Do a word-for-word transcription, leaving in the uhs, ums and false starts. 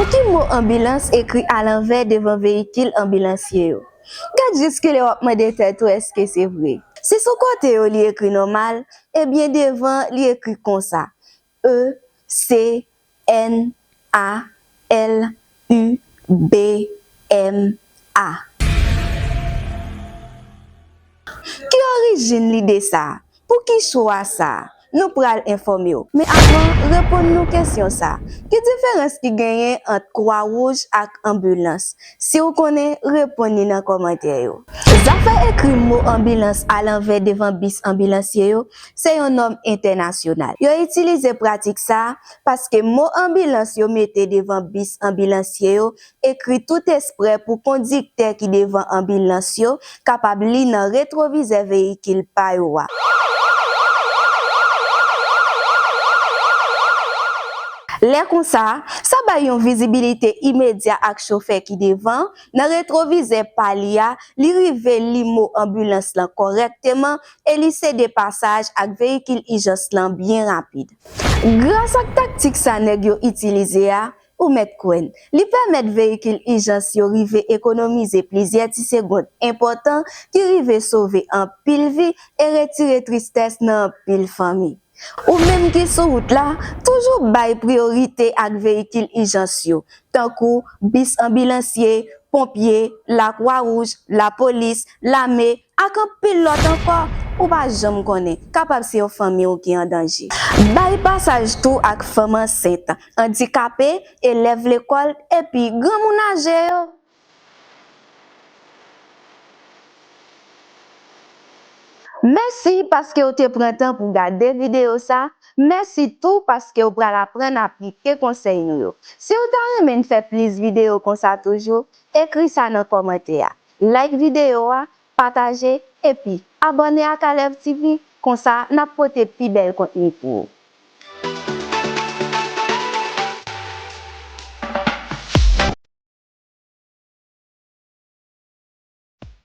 Ki mo anbilans ekri alanvè devan veyikil anbilansye yo? Gad jiskilè w ap mande tèt ou èske se vre. Si sou kote yo li ekri nòmal, ebyen devan li ekri konsa, E C N A L U B M A. Ki orijin lide sa a? Pou ki chwa sa a? Nou pral enfòme w. Men avan, reponn nou kesyon sa a. Ki diferans ki genyen ant Kwa Wouj ak anbilans? Si w konnen, reponn li nan kòmantè yo. Zafè ekri mo anbilans alanvè devan bis anbilansye yo, se yon nòm entènasyonal. Yo itilize pratik sa a paske mo anbilans yo mete devan bis anbilansye yo ekri tout espre pou kondiktè ki devan anbilans yo kapab li nan retwovizè veyikil pa yo a. Lè konsa, sa bay yon vizibilite imedya ak chofè ki devan, nan retwovizè pa li a, li rive li mo anbilans lan kòrèkteman e li sede pasaj ak veyikil ijans lan byen rapid. Gras ak taktik sa nèg yo itilize a, ou mèt kwè n, li pèmèt veyikil ijans yo rive ekonomize plizyè ti segonn enpòtan ki rive sove anpil vi e retire tristès nan anpil fanmi. Ou menm ki sou wout la, toujou bay priyorite ak veyikil ijans yo, tankou bis anbilansye, ponpye, Lakwa Wouj, lapolis, lame, ak anpil lòt ankò, ou pa janm konnen, kapab se yon fanmi w ki an danje. Bay pasaj tou ak fanm ansent, andikape, elèv lekòl, epi granmoun aje yo. Mèsi paske w te pran tan pou gade videyo sa. Mèsi tou paske w pral aprann aplike konsèy nou yo. Si w ta renmen n fè plis videyo konsa toujou, ekri sa nan kòmantè a. Like videyo a, pataje, epi abòne ak Alèv T V, konsa n ap pote pi bèl kontni pou ou.